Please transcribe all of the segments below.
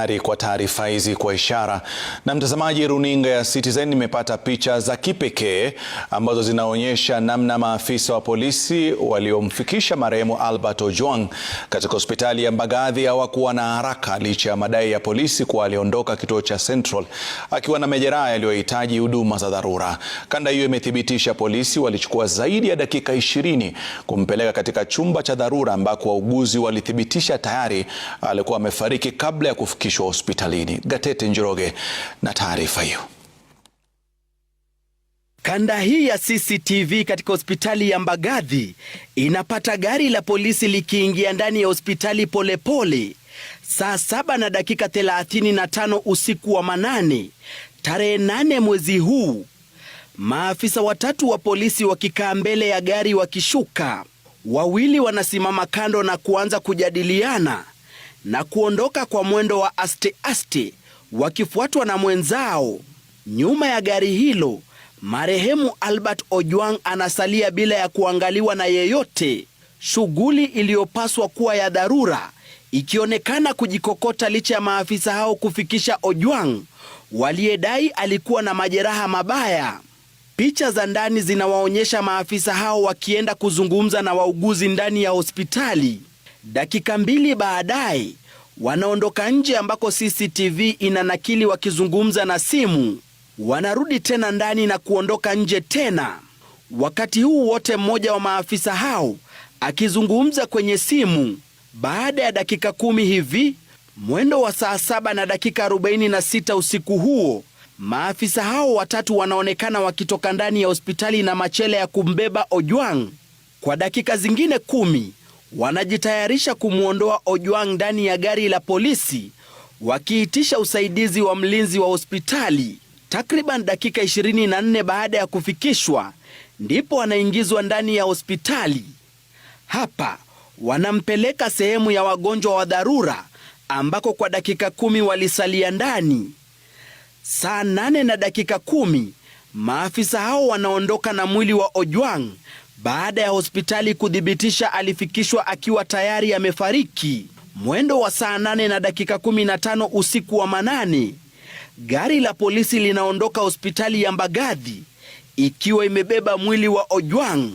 Kwa taarifa hizi kwa ishara. Na mtazamaji, runinga ya Citizen imepata picha za kipekee ambazo zinaonyesha namna maafisa wa polisi waliomfikisha marehemu Albert Ojwang katika hospitali ya Mbagathi hawakuwa na haraka licha ya madai ya polisi kuwa aliondoka kituo cha Central akiwa na majeraha yaliyohitaji huduma za dharura. Kanda hiyo imethibitisha polisi walichukua zaidi ya dakika 20 kumpeleka katika chumba cha dharura ambako wauguzi walithibitisha tayari alikuwa amefariki kabla ya kufikishwa hospitalini. Gatete Njoroge na taarifa hiyo. Kanda hii ya CCTV katika hospitali ya Mbagathi inapata gari la polisi likiingia ndani ya hospitali polepole saa 7:35 usiku wa manane tarehe 8 mwezi huu, maafisa watatu wa polisi wakikaa mbele ya gari wakishuka, wawili wanasimama kando na kuanza kujadiliana na kuondoka kwa mwendo wa aste aste wakifuatwa na mwenzao. Nyuma ya gari hilo, marehemu Albert Ojwang anasalia bila ya kuangaliwa na yeyote, shughuli iliyopaswa kuwa ya dharura ikionekana kujikokota licha ya maafisa hao kufikisha Ojwang waliyedai alikuwa na majeraha mabaya. Picha za ndani zinawaonyesha maafisa hao wakienda kuzungumza na wauguzi ndani ya hospitali. Dakika mbili baadaye wanaondoka nje ambako CCTV inanakili wakizungumza na simu. Wanarudi tena ndani na kuondoka nje tena. Wakati huu wote mmoja wa maafisa hao akizungumza kwenye simu. Baada ya dakika 10 hivi, mwendo wa saa 7:46 usiku huo, maafisa hao watatu wanaonekana wakitoka ndani ya hospitali na machele ya kumbeba Ojwang. Kwa dakika zingine 10 wanajitayarisha kumwondoa Ojwang ndani ya gari la polisi wakiitisha usaidizi wa mlinzi wa hospitali. Takriban dakika 24 baada ya kufikishwa ndipo wanaingizwa ndani ya hospitali. Hapa wanampeleka sehemu ya wagonjwa wa dharura ambako kwa dakika 10 walisalia ndani. Saa 8:10 maafisa hao wanaondoka na mwili wa Ojwang baada ya hospitali kuthibitisha alifikishwa akiwa tayari amefariki. Mwendo wa saa 8:15 usiku wa manane, gari la polisi linaondoka hospitali ya Mbagathi ikiwa imebeba mwili wa Ojwang.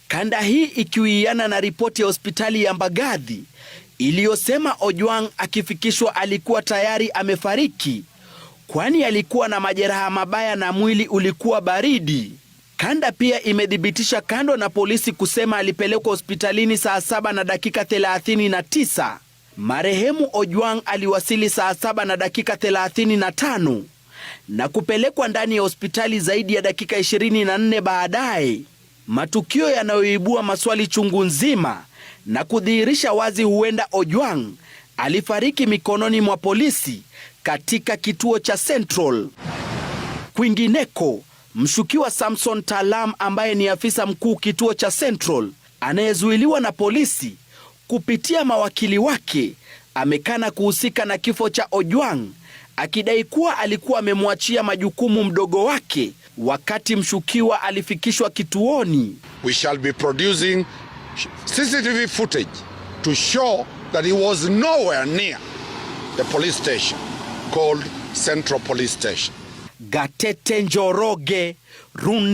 Kanda hii ikiwiana na ripoti ya hospitali ya Mbagathi iliyosema Ojwang akifikishwa alikuwa tayari amefariki, kwani alikuwa na majeraha mabaya na mwili ulikuwa baridi. Kanda pia imethibitisha kando na polisi kusema alipelekwa hospitalini saa 7:39, marehemu Ojwang aliwasili saa 7:35 na kupelekwa ndani ya hospitali zaidi ya dakika 24 baadaye, matukio yanayoibua maswali chungu nzima na kudhihirisha wazi huenda Ojwang alifariki mikononi mwa polisi katika kituo cha Central. Kwingineko, mshukiwa Samson Talam ambaye ni afisa mkuu kituo cha Central anayezuiliwa na polisi kupitia mawakili wake amekana kuhusika na kifo cha Ojwang akidai kuwa alikuwa amemwachia majukumu mdogo wake wakati mshukiwa alifikishwa kituoni. We shall be producing CCTV footage to show that he was nowhere near the police station called Central Police Station. Gatete Njoroge, Runi